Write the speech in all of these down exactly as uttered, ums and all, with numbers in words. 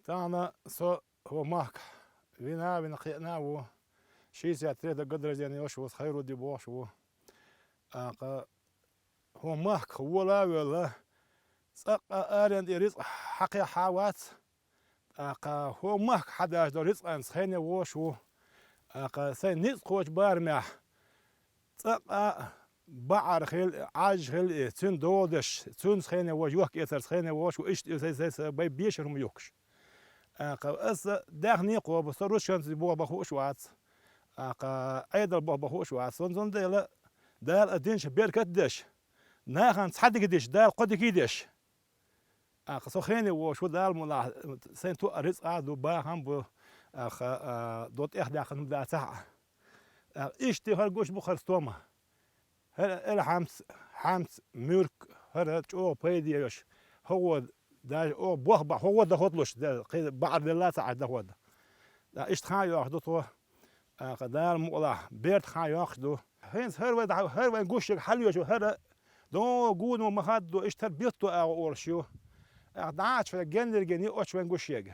Тахана со хӀокху махкахь вина, вина кхиъна а ву. Шестьдесят третьего года рождения йолуш ву, Хайрудди бохуш ву. ТӀаккха хӀокху махкахь вола а воьлла, цкъа а аренда тӀе рицкъ хьакхехьа вац. ТӀаккха хӀокху махкахь хьадажадо рицкъанца хене вогӀуш ву. ТӀаккха сайн ницкъ кхочу барамехь цкъа а баӀар хила, Ӏаж хила и, цуьнан дола деш, цуьнца хене вогӀуш, йохк-эцарца хене вогӀуш ву, иштта и сайн, сайн, сайн бай бешар хӀума юхкуш. ТӀаккха аса даьхни кхобу, со рушанца боху бан хууш вац. ТӀаккха Ӏедал боху бан хууш вац. Цундела Дала аса динчух беркат а деш, нахана цхьа дика деш, Дала кхо дика а деш. ТӀаккха со хене вогӀуш ву, Дала мукъ лахь, сайн тоъал рицкъа а ду, бахам а бу, тӀаккха, а, до тӀехдаьккхина хӀума дацахь а. ТӀаккха иштта хӀара гуш бу хӀара стома. ХӀара, хӀара хьамс, хьамс, муьрк, хӀара чӀогӀа пайде йолуш, хӀокхо даже оха боху бахь, хӀокхо доход луш, де, кхин баӀар делла а ца Ӏаш доход. ТӀаккха иштта хьан йоккхуш ду тхо? ТӀаккха Дала мукъ лахь, берта хьан йоккхуш ду? ХӀинца хӀара вай дӀа, хӀара вайн гуш ерг хьалайоьшу, хӀара догӀу гуно ма хадда ду, иштта хӀара билтто агӀо олуш ю. ТӀаккха дӀа а чу геннара гена ю оцу вайн гуш ерг.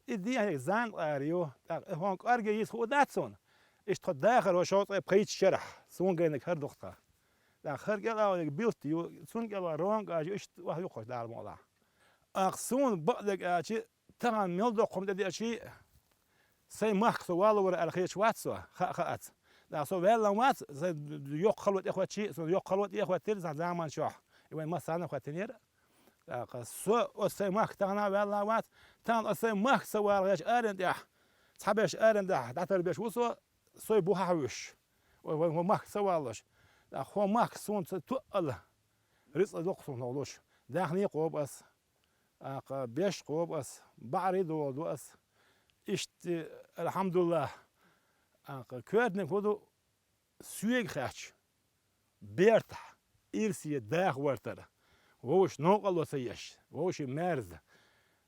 И дехьа зан къара ю, тӀаккха и хӀун кӀорге йиса хуур дац суна. Иштта тхо дахаро шовзткъе а пхийтта шарахь, суна гайнарг хӀара ду-кх тхан. ТӀаккха хӀара кӀелхьарниг билтта ю, цунна кӀелхьара ронг а ю, иштта охьа ю-кх хӀара Дала мукъ лахь. ТӀаккха суна бакъдерг аьлча, тахана мел доккха хӀума тӀедеача а, сайн махка со валлавар аьлла хеташ вац со, хаа-хааца. ТӀаккха со ваьллан вац, сайн йоккха хало тӀехӀоьттича а, суна йоккха хало тӀехӀоьттира цхьана заманчохь, и вайн массарна а хӀоьттинера. ТӀаккха со оцу сайн махка тахана а ваьлла вац, тахана оцу сайн махка ца вала гӀерташ аренда тӀехь, цхьаберш арендахь дӀатарбеш ву со, сой бухахь а вуьсуш, вай, вай хӀокху махка ца валлалаш. ТӀаккха хӀокху махка суна ца тоъал рицкъа доккху суна хӀокху луш. Даьхни кхобу ас, тӀаккха беш кхобу ас, баӀарий доладо ас. Иштта, алхьамдулиллахӀ, тӀаккха коьртаниг хӀун ду, соьга хаьттича, бертахь, ирсе даха вартара, вовшашна новкъарло ца еш, вовшийн маьрза.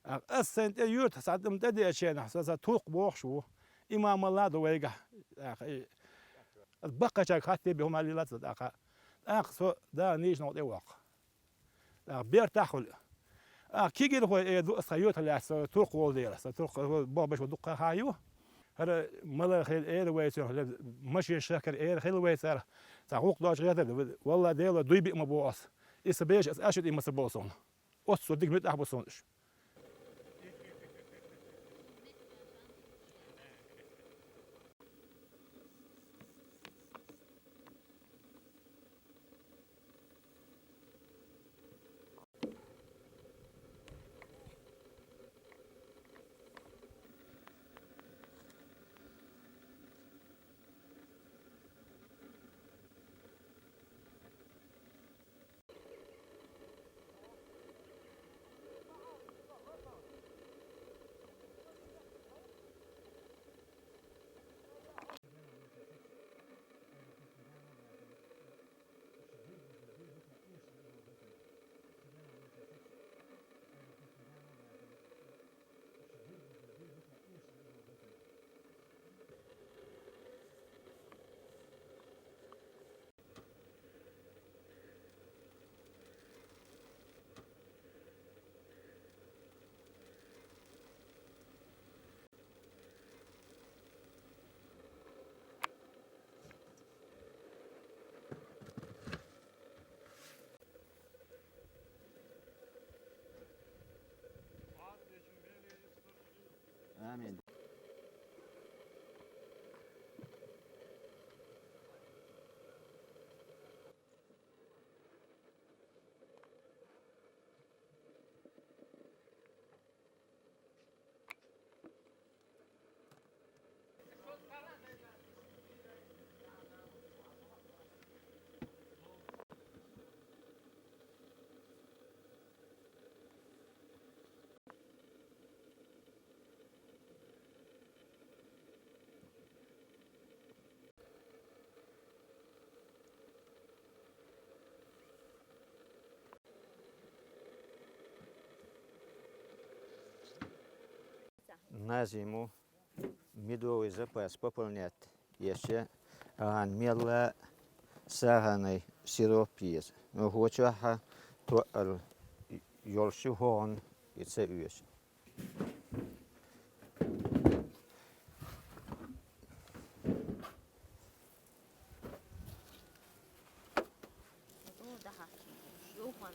ТӀаккха ас сайн тӀе юьртахь цхьа тӀум тӀедеачу хенахь, сан, сан Туркх бохуш ву, имамалла а ду вайгахь. ТӀаккха и, ас баккхачаьрга хаттий бен хӀума лелац тӀаккха. ТӀаккха со Дала нийсачу новкъа тӀе воккху. ТӀаккха бертахь а хуьлу. ТӀаккха кегийрхой эр ду ас тхан юьртах лаьцна, со Туркх волу дела. Сан Туркх боху беш ву дуккха а хан ю. ХӀара малар хила эр вай цунах, машина шахкар эр хила вай царах. Цхьа гӀуллакх доцуш гӀертар ду, валлахӀи, Дело дуй биъ ма боху ас. И сан беш ас аьшшуьйтий ма ца бовлу суна. Оццул дика муьтӀахь бу суна уьш. Амин. На зиму медовый запас пополнять еш я, гӀан мелла сагӀанай сироп еза. Ну, хӀокху чохь а тоъал йолуш ю хӀокхунна и ца оьшу.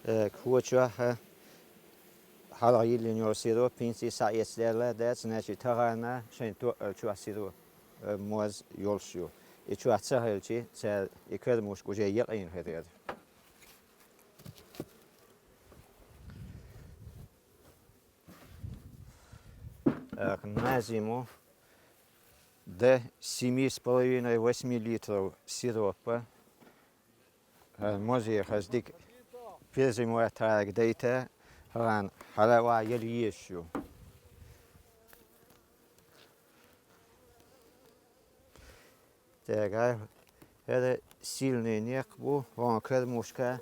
Э, хӀокху чохь а хьалха йиллина йолу сироп хӀинца схьаэцна лелла дац, значит, тахана шайн тоъал чохь сироп, э, моз йолуш ю. И чохь ца хилчи, цара и кормушка уже якъийна хир яра. Так, на зиму до семи с половиной, восьми литров сиропа. Э, мозе хаза дика перезимовать дайта, хьалха, хьала а ваха яла езаш ю. Тегай, хӀара сильный некъ бу, вон кормушка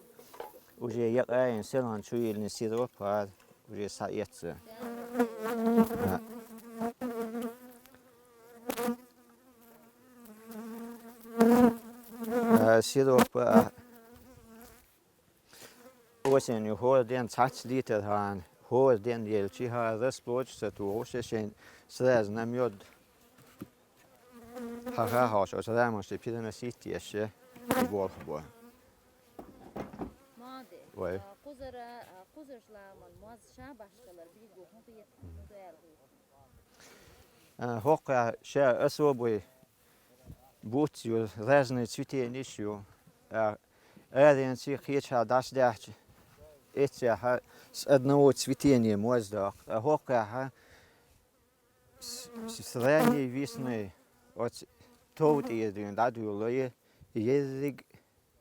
уже якъаийна, селхана чу йиллина сироп хӀара уже схьаэцна. А, сироп а осенью хӀора ден цхьацца литр хьалха, хӀора ден елчи хьалха расплодчиться тухуш, шайн сразу на мед хьаха хьош, оцу рамашца переносить еш я и болх бо. Молодец. Вай. А, кхузара, а, кхузарчу ламан моз ша башхалар бийго хӀун хета, хӀун ду аьлла хета? А, хӀокху ша особый буц ю, разные цветенеш ю. А, аренца кхечахьа дӀасадаьхча, эццехьа с одного цветения моз доккху. А хӀокхехьа с-, с-, с ранней весны, оцу тов тӀера дуьйна дӀадуьлло и, ерриг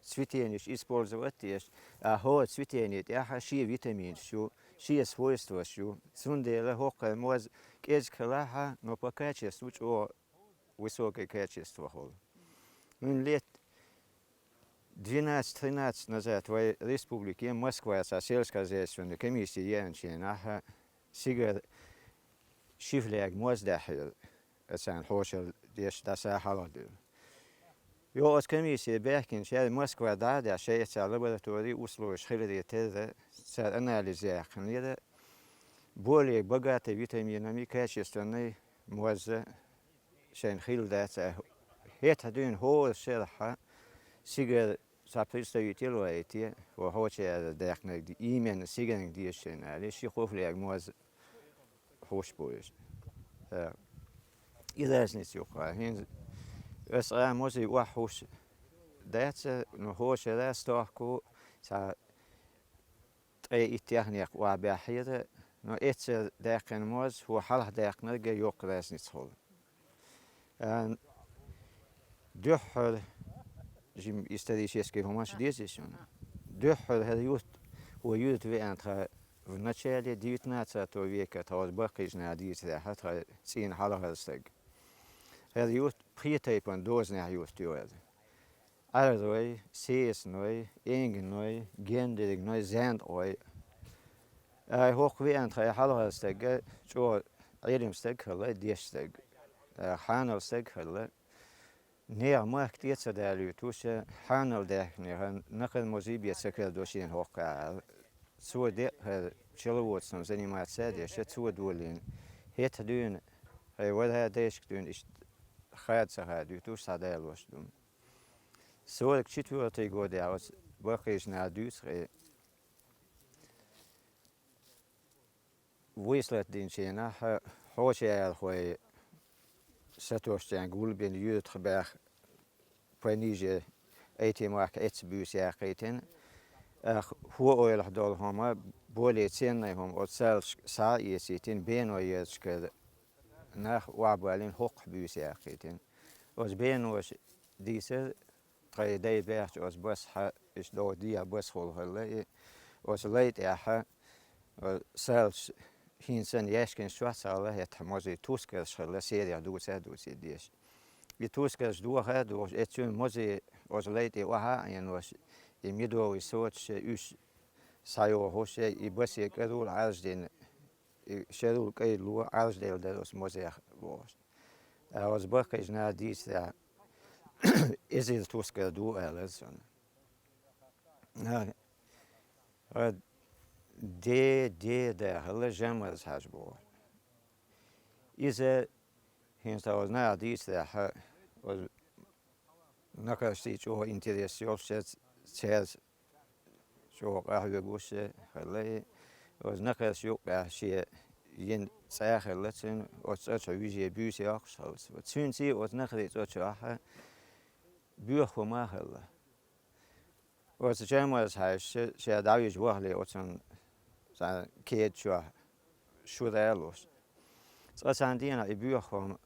цветенеш использовать деш, а хӀора цветение тӀехь шен витаминаш ю, шен свойстваш ю. Цундела хӀокхара моз кӀезиг хилахь а, но по качеству чӀогӀа высокое качество хуьлу. ХӀунда лет двенадцать-тринадцать назад вай республике Москваца сельскохозяйственная комиссия еанчу хенахь сигара ши фляга моз даьхьира, царна хьошалла деш дӀаса хьалха дуьйна. Йо, оцу комиссия баьхкинчара Москва дӀа а даьхьна, шайца лаборатори условияш хиларе терра, цара анализ яьккхинера, более богатый витаминами качественный моз шайна хилла дац аьлла. ХӀетахь дуьйна хӀора шарахь сигара цхьа представитель ваийти, хӀо хьочара даьккхинарг ди-, именно сигарниг деза шайна аьлла, ши-кхо фляга моз хьуш бу иза. Э, и разница ю-кх. ХӀинца аса а мозий охьа хьуш дац, ну, хӀора шарахь стохку цхьа ткъе итт техника охьабаьхьира, но эццара даьккхина моз хӀо хьалха даьккхинарг а йоккха разница хуьлу. А, дуьххьара, жим исторический хӀуманаш деза шуна. Дуьххьара хӀара юрт, хӀо юрт веана тхан в начале девятнадцатого века, тхан оцу баккхийчу наха дийцарехь, тхан цӀийнан хьалхара стаг. ХӀара юрт пхи тайпана дозанехь юрт ю хӀара. Ӏаьрбой, сесаной, энгиной, гендеригной, зенткъой. Ай, хӀокху веана тхан хьалхара стаг а чӀогӀа Ӏелим стаг хилла, дешна стаг. А, хьанал стаг хилла. Нехан махка тӀе а ца далуьйтуш, хьанал даьхкинехь, накхара мозий бен ца карадо шена хӀокху аьлла. Цо деа хӀара пчеловодством заниматься а деш, цо долийна. ХӀетахь дуьйна, хӀай вара дайшка дуьйна иштта хада ца хадуьйтуш, схьадалош ду. Сорок четвёртый годехь оцу баккхийчу наха дуьйцу хье. Выслать динчу хенахь Хьошаярхой сатошчаьрга гулбина юьртах баьхна, пониже Айтемахка эцца буьйса яьккхийтина. Ах, хӀо ойлахь долу хӀума, более ценный хӀума, оцу саьлча схьа а эцийтина, бено ерзачу кара нах охьабалийна хӀокхахь буьйса яьккхийтина. Оцу беноша дийцира, тхайн дай баьхча оцу басахь, иштта догӀу дехьа басахула хилла и, оцу лай тӀехь, э, саьлча хӀинца санна яьшкинаш чохь ца хилла, хӀетахь мозий тускарш хилла, серех дуца а дуций дезаш. И тускарш доха а дохуш, эццуьнан мозий оцу лай тӀе охьа а Ӏенош, и медовый сочаш уьш схьайохуш, и басе кӀарул Ӏаьржа дина, и шарул кӀайло Ӏаьржа делла дара оцу мозех бохуш. Ткъа оцу баккхийчу наха дийцарехь, эзар тускар ду, аьлла цунна. Ткъа де, де да хилла Жамарз-Хьаьжа боху. Иза хӀинца оцу наха дийцарехь, оцу накхаршций чӀогӀа интерес йолуш, цаьрца чӀогӀа къахьоьгуш хилла и. Оцу накхарш юккъехь шен йина цӀа а хилла цуьнан, оцу цӀа чу вижий буьйса йоккхуш хилла цо. Цуьнций оцу накхарийн цӀа чохь боьха хӀума а хилла. Оцу Жамарз-Хьаьжас ша дӀавижа вахале оцунна цхьана кеда чохь шура а луш. Цкъа цхьана дийнахь и боьха хӀума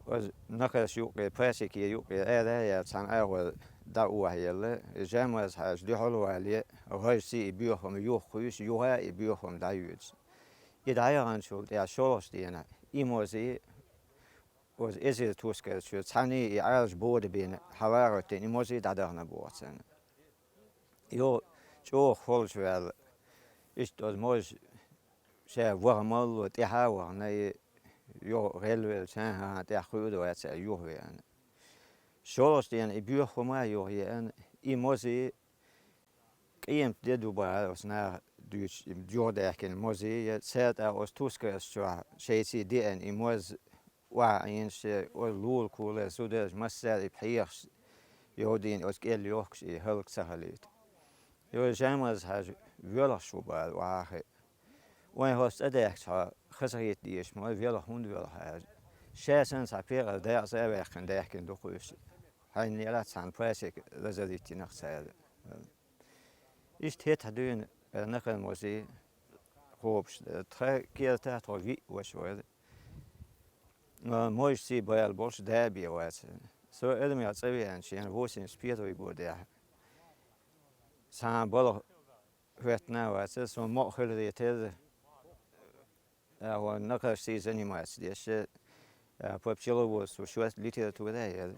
оцу накхарш юккъе, пасеке юккъе ара а яьлла, цхьана агӀор дӀа а охьаелла, Жамарз-Хьаьжа дуьхьал а вале, гӀажций и боьха хӀума юхакхуьйсуш, юха а и боьха хӀума дӀайоьдуш. И дӀаяханчул тӀаьхьа шолгӀачу дийнахь и мозий оцу эзар тускар чуьра цхьаьний и Ӏаьржа бода бина, хьала а гӀоьттина, и мозий дӀадахана боху царна. Юха чӀогӀа холчу ваьлла, иштта оцу мозаша ваха мало, тӀаьхьа а вахана, и юха гӀелвелла, цхьана хӀан тӀехь кхуьур вац аьлла, юхавеана. ШолгӀачу дийнахь и боьха хӀума а юхаеана, и мозий къемат де ду бахара оцу наха дуьйцуш, и юхадаьхкина мозий, я цара тӀаккха оцу тускарш чохь шайций деана и моз охьаӀийна, шен оцу лулакулара, зударша, массара а и пхьегӀаш йовдийна оцу кӀел йохкуш и хӀаллак ца хилийта. Йо, Жамарз-Хьаьжа воьлхуш ву бахара охьа а хиъна. Вайн хӀорш цӀа даьхкича хьо хазахийта дезаш ма вара, воьлху хӀунда воьлху аьлча. Ша санна цхьа пекъар декъаза а ваьккхина даьхкина ду-кх уьш. Хьайна лелахь цхьана пасиг разорить йина-кх цара. Иштта хӀетахь дуьйна накхарийн мозий кхобуш дара. Тхан кертахь тхо виъ ваша вара. Мозашций бала болуш да а бен вацара. Со армех цӀа веанчу шена восемьдесят первый годехь цхьана балха хӀоьттина а вацара, суна мукъа хиларе терра, ТӀаккха накхаршций заниматься деш, а, по пчеловодству шоьтан литература а яра.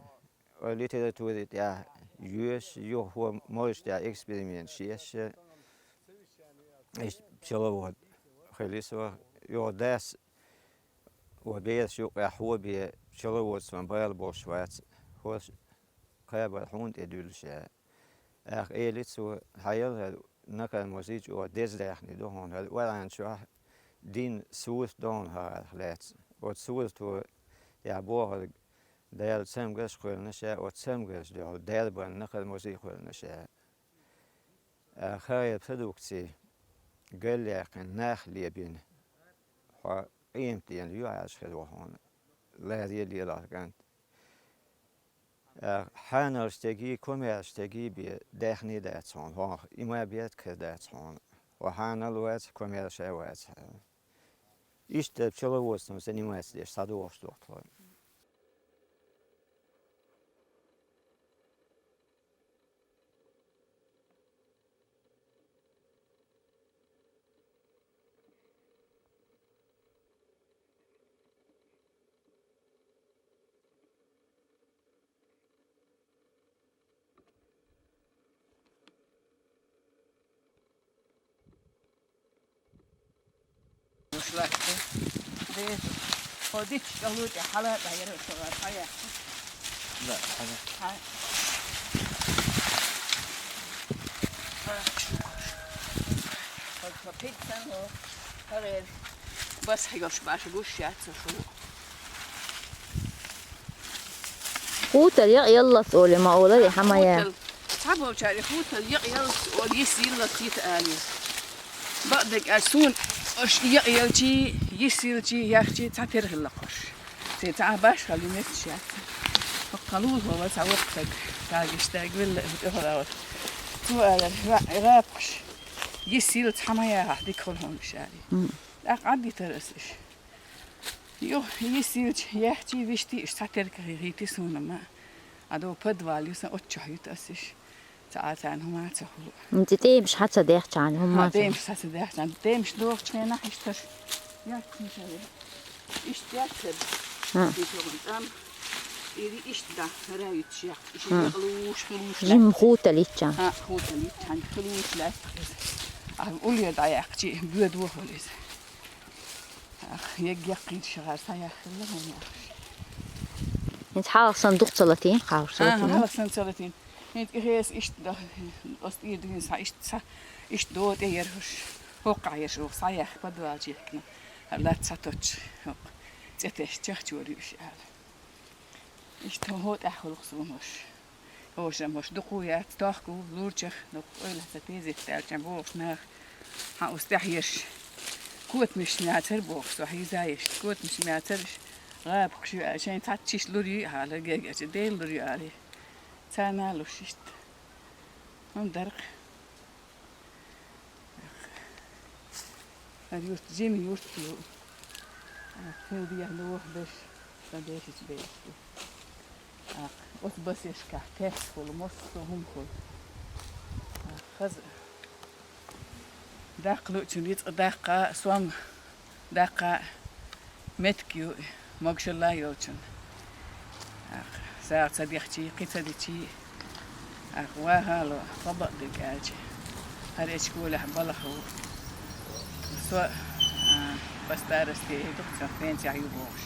Оцу литератури тӀехь йоьшуш, юха хӀокху мозашна тӀехь эксперименташ еш, иштта пчеловод хили со. Юха дас, оцу бераш юккъехь хӀо бен, пчеловодстван бала болуш вац, хӀорш кхабар хьуна тӀе дуьллуш а. ТӀаккха элира цо: хьан яла хӀара накхарийн мозий чӀогӀа деза даьхни ду хьуна, хӀара ОргӀан чохь дин сурт ду хьуна хӀарах лаьцна. Оцу сурто тӀехь бохург Дала цамгарш кхоьллина ша, оцу цамгаршна дуьхьал дарбан накхарийн мозий кхоьллина ша. ТӀаккха хӀара продукци галъяьккхина, нах лебина, хьо къематдийнахь юьхьӀаьржа хир ву хьуна, ларе лелахь кӀант. Хьанал стегий, комаьрша стегий бен даьхни дац хьуна, хьох и ма бетта кхин дац хьуна. Хьо хьанал вац, комаьрша а вац хьуна. Иштта пчеловодством заниматься деш схьадогӀуш ду тхо. Ушлакка. Деза. Хьо дитт чӀогӀа луьйтӀе хьала а яра со вара, хьан яхча? Да, хьан. Хьан. Хьо, хьо пит сан хьо. ХӀара бас хьегаш баша гуш яц шуна. Хутал якъ яллалц олий ма олар и хьамая. Хутал. Цхьаболчаьрга хутал якъ яллалц олий, йис йиллалц йита олий. Бакъдерг аьлча, суна Уж йиъ елчий, йист йилчий, яхчий цхьатерра хилла-кх уж. Цу цхьа башхалла метташ яц. ХӀокху лулахо вара цхьа воккха стаг, сагиш стаг велла, тӀехула вара. Цо аьлла: «Ва, гӀапаш, йист йилча хьан ма яхьа, дика хуьлу хьуна уж», — аьлла. ТӀаккха Ӏадитара ас уж. Юха йист йилча, яхчий, вуьштий уж цхьатерра хи-, хийтира суна-м. Ӏадо подвал ю сан, оццу чохь юьту ас уж. Ца Ӏа царна хӀума ца хуьлу. ХӀинца тӀемаш хьа ца даьхча хьуна, хӀума ца. ТӀемаш хьа ца даьхча, тӀемаш дохучу хенахь иштта яц хӀинца вай. Иштта яц хӀара. ХӀа. Иштта да, хӀара юьтуш яц. Иштта луш, луш. Жимма хӀута личча. ХӀа, хӀута личча, хӀан хи луш лаьцна иза. А уллера дӀаяьккхича, боьдо хуьлу иза. Ах, егг яккхийчу шагӀар схьаяххилла хӀума яхаш. ХӀинца хьалха санна дукха ца латийна, кхаьрша ца латийна. ХӀалха санна ца латийна. ХӀинца и хеса иштта до, оцу тӀера дуьйна схьа иштта схьа, иштта до тӀе яра хӀуш. ХӀокхахь яра хӀуш, схьаяххи подвалчу яхкина. Лац схьатоттуш, хӀокху цӀе тесча чохь чора ю уьш аьлла. Иштта хӀокху тӀехь хуьлу-кх суна хӀуш. Хьошам хӀуш дукха яц, тохку лурчех, дукха ойла ца тезет даьлча бохуш нах. Хьан уьш тӀехь еш. Котамаш мецара боху со хьийза еш. Котамаш мецара иш гӀабакхаш ю аьлла, шайн цхьацца чиш лур ю хьала, гергача Дела лур ю аьлла. Царна луш иштта. ХӀун дарх? ХӀара юрт жима юрт ю. Хила дехьа лоха берш, сан дешича берш ду. Оцу басешкахь тесна хуьлу, массо а хӀума хуьлу. Хаза даккха луучун рицкъа даккха, сом даккха меттиг ю, могушалла йолчун. Ах, сагӀа ца дехчий, кхин ца дичий, ах, вахало, хӀо бакъдерг аьлча, хӀара эчколехь балха ву. Со, а, по старости ду, со пенсехь ю бохуш.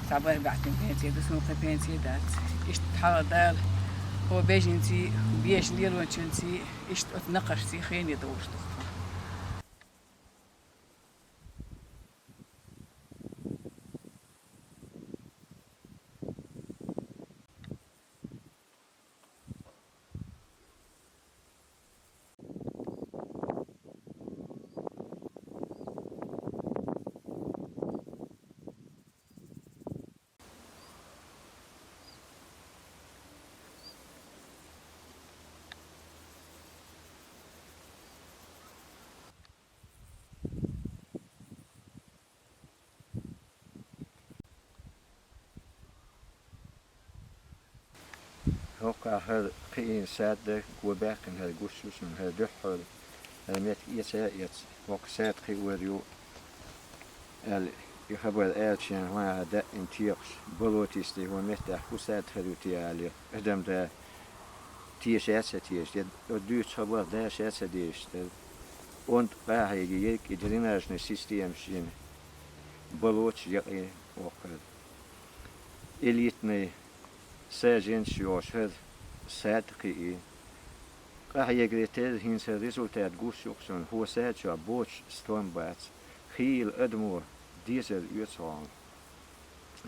Цхьа бархӀ баьхкина пенсия ду, суна кхин пенсия дац. Иштта хьала Дала, хӀо бежанций, бежан лелочунций, иштта оцу накхаршций хене долуш ду. ХӀокху хӀара кхиийна сад дара, го баьккхина хӀара гуш ю шуна, хӀара дуьххьара, хӀара меттиг эца а эца, хӀокху сад кхиор ю, аьлла, и хабар аьлча, хӀара даьӀина текхаш, болотистий хӀун меттехь хӀун сад хир ю те аьлла, адам да теша а ца теша, я дуьйцу хабар даш а ца дешаш дара. Онда къахьега ерг и дренажный системаш йина, болоташ якъий воккхар. Элитный саженцаш йолуш хӀара сад кхиий. Къахьегаре терра хӀинца хӀара результат гуш ю-кх шуна, хӀо сад чохь боцуш стом бац, хийла адамо дезар оьцу хьуна.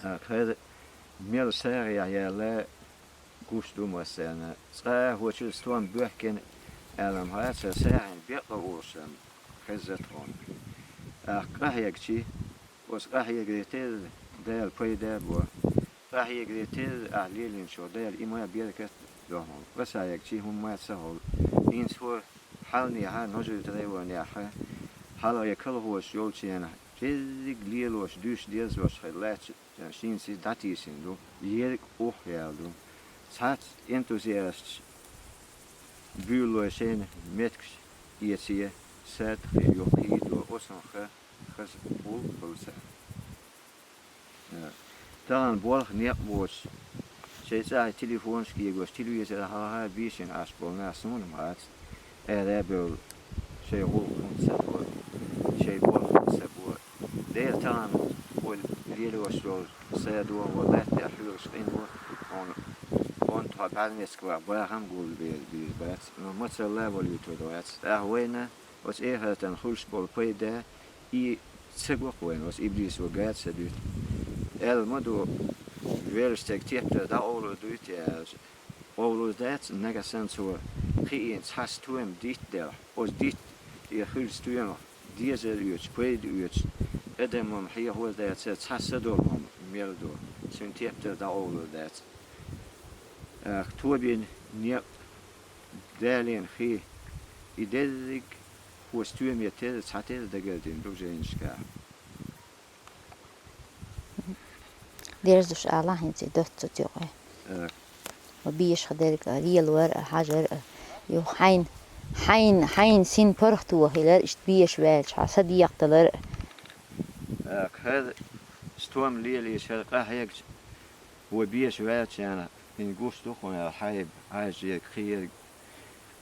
ТӀаккха хӀара мел сагӀехь яьлла гуш ду массарна. Цкъа а хӀокху чуьра стом боьхкина аьлла-м хац, хӀара сагӀина бекъа олуш-м хезна тхуна. ТӀаккха къахьегчи, оцу къахьегаре терра Дала пайда а бо. Къахьегаре терра ахь лелийначух Дала и ма беркат а до хьуна. Аса егчи хӀумма а ца хуьлу. ХӀинца хӀо хьалнехьа, Ножрит районехьа, хьалхе колхозаш йолчу хенахь, дерриг лелош, дуьйш дезош хир лаьтташ, шина цига дӀатийсина ду, ерриг а уххьаьлла ду. Цхьацца энтузиасташ буьйлалой шайна меттигаш эце, сад кхио, кхио, оцунах хаза гӀуллакх хуьлу царна. Тахана болх некъ боцуш, шайн цӀахь телефонаш кегош, телевизор хьалха бийшина Ӏаш болу нах суна-м хац, ара а бевлла, шайн гӀуллакх хӀунда ца до, шайн болх хӀунда ца бо. Дера тахана вай лелош йолу садо, вай лаьттахь хьоьгуш къино, хьуна, хьуна тхо бӀаьрмециг ваха бахам гулбер бийр бац, но мацалла а валуьйтур вац. ТӀаккха вайна оцу эхартан хуьлуш болу пайда и ца го-кх вайна, оцу иблисо гад ца дуьту. Аьлла ма ду, веллачу стеган тептар дӀакъовлур дуй те аьлча. Къовлур дац, нагахь санна цо кхиийна цхьа стоьма дитт делахь, оцу дитт тӀера хуьлу стоьмах Дезар оьцуш, пайда оьцуш, адамо-м хьехор дац, цхьа са долу хӀума мел ду, цуьнан тептар дӀакъовлур дац. Ах, тобин некъ, далийна хи, и дерриг хӀокху стоьме терра, цхьатерра дагардина ду жайнашкахь. Дерзуш ала хӀинца и доццу цуьнан. Э. Ва беша дерг а, лелор а, хьажар а. Юха хьайн, хьайн, хьайн син паргӀато хилар, иштта беша ваьлча, хьан са декъадалар а. Э, хӀара стом лелийча, хӀара къахьегча, ва беша ваьлча, яна, хӀин гуш ду хьуна, хьайба, хьажа ерг, кхин ерг.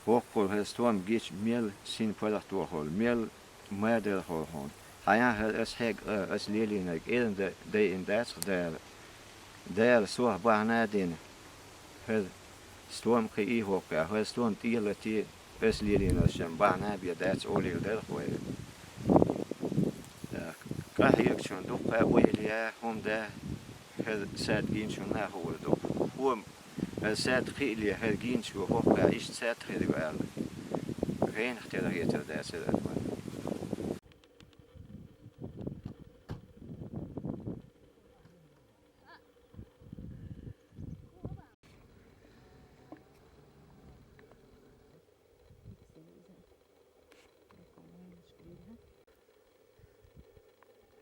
ХӀоккхул хӀара стом гича, мел син паргӀато хуьлу, мел мадар хуьлу хьуна. Хьан яхьар ас хьегна, ас лелийнарг эрна дай-, дайина дац-кх Дала. Дала сох бахьана а дина, хӀара стом кхиий хӀокху, хӀара стом тӀе а латий, ас лелийнарг шен бахьана а бен дац олийла дара-кх вай. Так, къахьегчунна дуккха а ойла я, хӀума да, хӀара сад гиначунна а хуур ду. ХӀара сад кхиале, хӀара гиначо хӀокху иштта сад хир ю аьлла, гӀенах тера хетар дац хӀара адаман.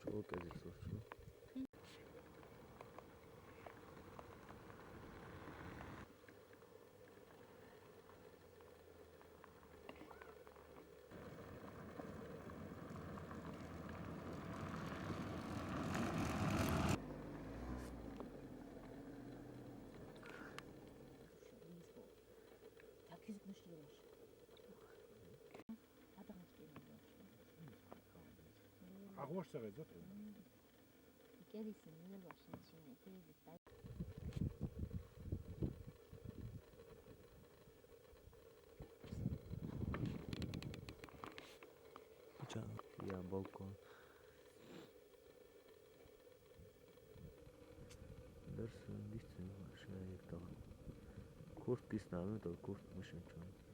Чего козырь слушал? Ча, я балкон. Дерсен дийцина шен ектала. Курт кисна, ну, то курт машин чон.